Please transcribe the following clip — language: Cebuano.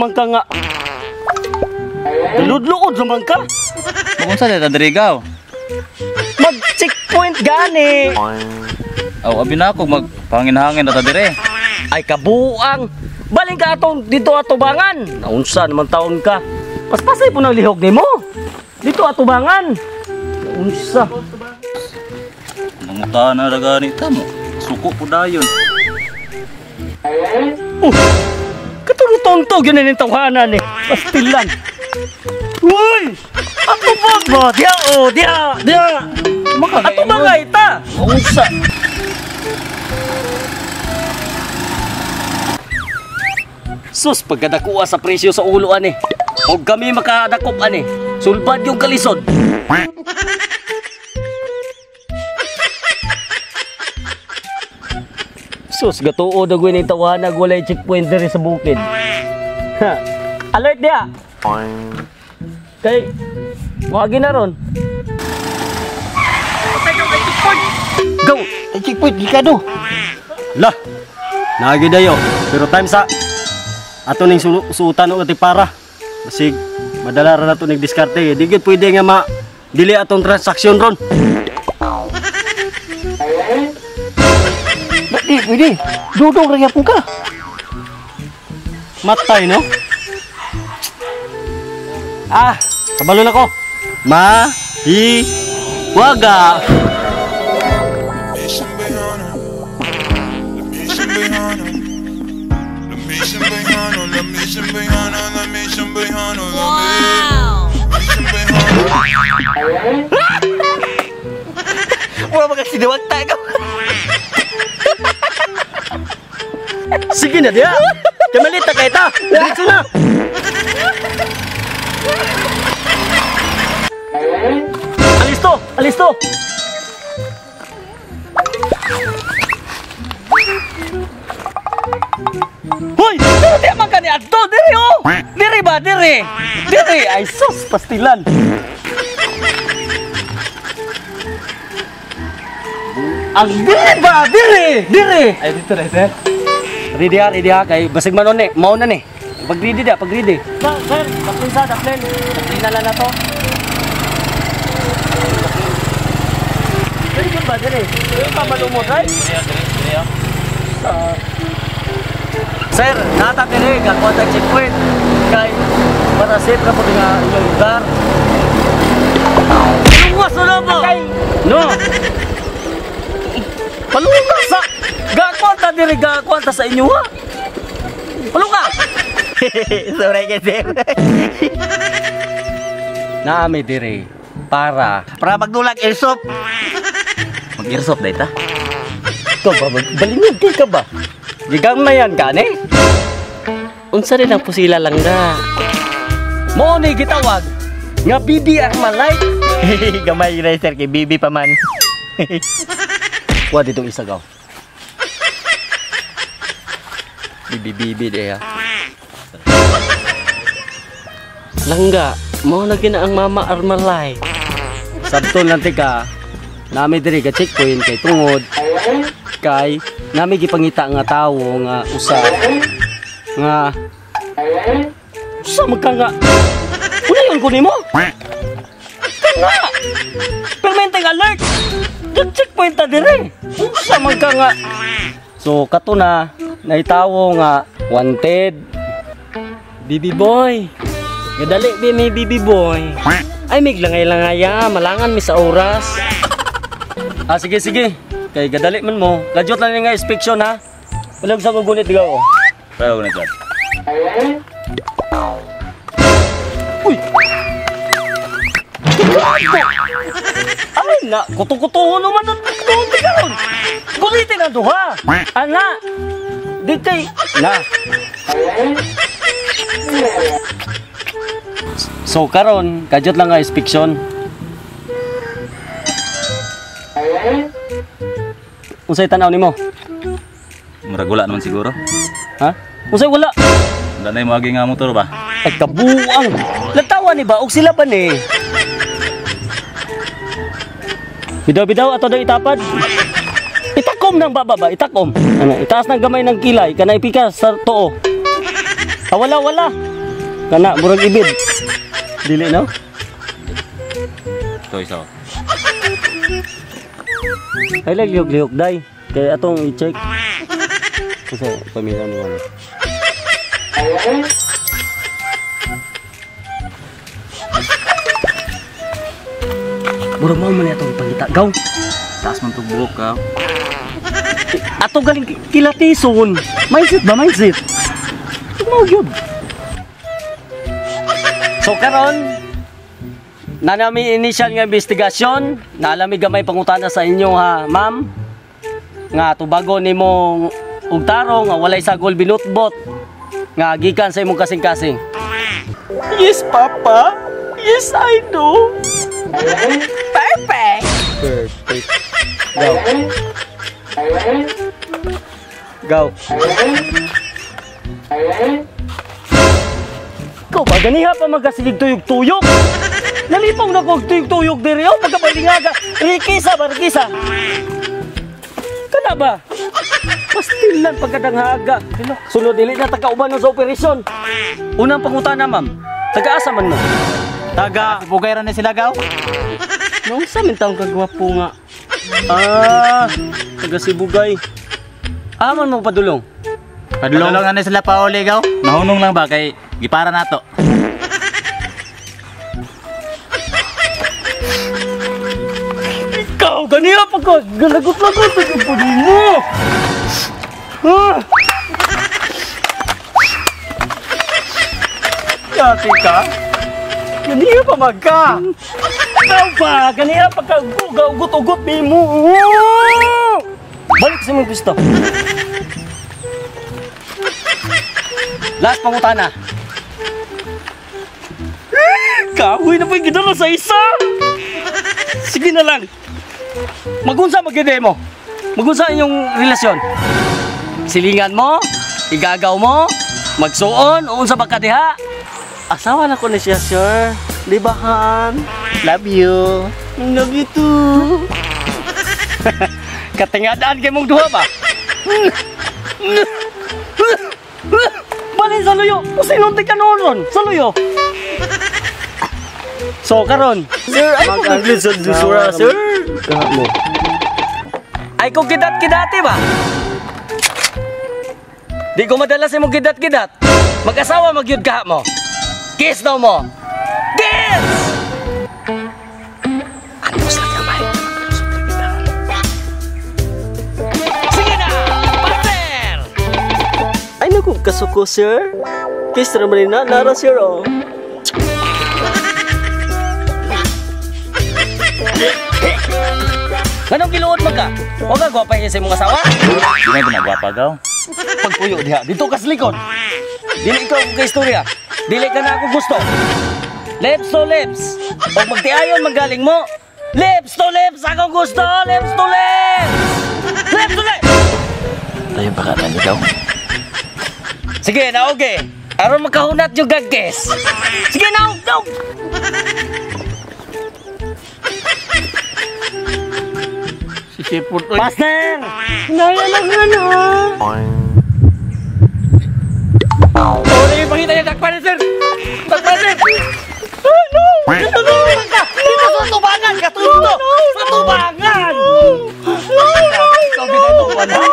naman ka nga. Daludluod naman ka. Magunsa ta dirigaw. Mag-checkpoint gani. Aw, abi na ako magpangin-hangin na ta dire. Ay kabuang. Baling ka atong dito atubangan. Naunsa naman taon ka. Paspasay po ng lihok nimo. Dito atubangan. Naunsa. Nanguta na ra gani ta mo. Suko po dayon. Oh. Katuro-tonto gyud ni tawhana ni. Pastilan. Uy! Atubag ba? Diya oh, diya, diya. Atubag ita. Unsa? Sus, pagkadakuha sa presyo sa ulo ani. Og kami makadakop ani. Sulbad yung kalisod. Sus, gatuo na gawin yung tawanag, walay checkpoint diri sa bukid. Ha. Alert diya! Kay, wagi na ron. Go! Ay, checkpoint, gikado. Lah, naagi dayo. Pero time sa ato ning suotan og para. Basig madala ra nato ning diskarte. Di gyud pwede nga ma dili atong transaksyon ron. Di pwede. Dudong ra gyapon ka. Matay no? Ah, kabalo na ko. Ma hi waga. Wow! Wala magasiduwag tayo. Sige na diya. Kamalita kay ta. Diretso na. Alisto, alisto. Hoy, pero di man kani adto diri oh. Diri ba diri? Diri ay sus pastilan. Ang diri ba diri? Diri. Ay dito ra sir. Ready ha, ready ha kay basig man ni, mao na ni. Pag ready dia, pag ready. Sir, daplin sa, daplin. Daplin na lang na to. Diri gyud ba diri? Diri pa malumot ay? Diri, diri. Sir, nata diri gakuha tag checkpoint kay para safe ra po nga inyong lugar. Palungas na ba? No. Palungas sa gakuha ta diri, gakuha ta sa inyo ha. Palunga. Sorry kay sir. Naami diri para para magdulag airsoft. Mag-airsoft dai ta. Ikaw ba balingog kay ka ba? Gigamayan ka ni? Unsa rin ang pusila lang na? Mo ni gitawag nga BB Armalite. Gamay ra sir kay BB pa man. Wa dito isagaw. BB BB diha. Langga, mo na gina ang Mama Armalite. Sabton lang tika. Nami diri ka checkpoint kay tungod kay nami gipangita nga tawo nga usa nga usa magka nga unayon ko nimo nga permanenteng alert the checkpoint ta dire usa magka nga. So kato na naitawo nga wanted BB boy. Gadali bi may BB boy. Ay miglangay-langaya malangan mi sa oras. Ah sige sige. Kay gadali man mo, graduate lang nga inspection ha. Walang sa gugunit digaw. Pero gunit jud. Uy. Ay na, kuto-kuto naman ang doon karon. Gunitin ang duha. Ana. Di kay na. So karon, graduate lang nga inspection. Unsay tan-aw nimo? Murag wala naman siguro. Ha? Unsay wala? Wala na yung moagi nga motor ba? Ay kabuang. Latawa ni ba og sila ba ni? Bidaw-bidaw ato daw itapad. Itakom ng baba ba? Itakom. Ano, itaas ng gamay ng kilay kana ipika sa tuo. Ah, wala wala. Kana murag ibid. Dili no? Ito isa. Ay lag lihok-lihok day. Kay atong i-check. Kasi pamilya ni wala. Murag mao man atong ipangita. Gaw. Taas man tong buhok ka. Ato galing kilatison. Mindset ba mindset? Mao gyud. So karon na nami initial nga investigasyon, naalami gamay pangutana sa inyo ha, ma'am. Nga tubago nimo og tarong nga walay sagol binutbot nga gikan sa imong kasing-kasing. Yes, Papa. Yes, I do. Perfect. Perfect. Go. Go. Ikaw ba ganiha pa magkasigig tuyog-tuyog? Nalipong na kog tuyog-tuyog diri oh, pagkabalingaga. Rikisa ba, rikisa? Kana ba? Pastilan pagkadanghaga. Sunod dili na taga-uban sa operasyon. Unang pangutana, ma'am. Taga-asa man mo? Taga Bugay ra ni sila gaw. Nung sa min taong kagwapo nga. Ah, taga Sibugay. Ah, man mo padulong. Padulong na ni sila pauli gaw. Nahunong lang ba kay gipara nato. Ikaw ganiya pa ka galagot-lagot sa pud mo. Ah. Yati ka? Ganiya pa magka. Ikaw ba? Ganiya pa ka ugot-ugot nimo. Balik sa imong gusto. Last pangutana. Kahoy na pa yung gidala sa isa. Sige na lang. Magunsa magyud mo. Magunsa inyong relasyon. Silingan mo, igagaw mo, magsuon, o unsa ba ka diha? Asawa na ko ni siya, sir. Di ba, Han? Love you. Love you too. Katingadaan kay mong duha ba? Balin sa luyo. Kusinunti ka noon ron. Sa luyo. So karon, sir, ay ko naglisod sa sir. Mo. Ay kung kidat-kidati ba? Di ko madala sa imong kidat-kidat. Mag-asawa magyud ka mo. Kiss daw mo. Kiss! Antos lang kamay. Sige na! Partner! Ay naku, kasuko sir. Kiss na naman na. Nara sir oh. Anong giluod man ka? Huwag ka gwapa sa imong asawa? Di na ginagwapa gaw. Pagpuyo diha, dito ka sa likod. Dili ikaw kay istorya. Dili ka na ako gusto. Lips to lips. O magtiayon magaling mo. Lips to lips ako gusto. Lips to lips. Lips to lips. Tayo baka na ikaw. Sige, naoge. Aron makahunat yung gagkes. Sige, naog, naog. Sisipot. Master! Naya lang na no. Oh, pakita niya, takpan sir! Takpan sir! Oh, no! Dito sa tubangan! Katuto! Sa tubangan! No! Ikaw ginatuan, ha?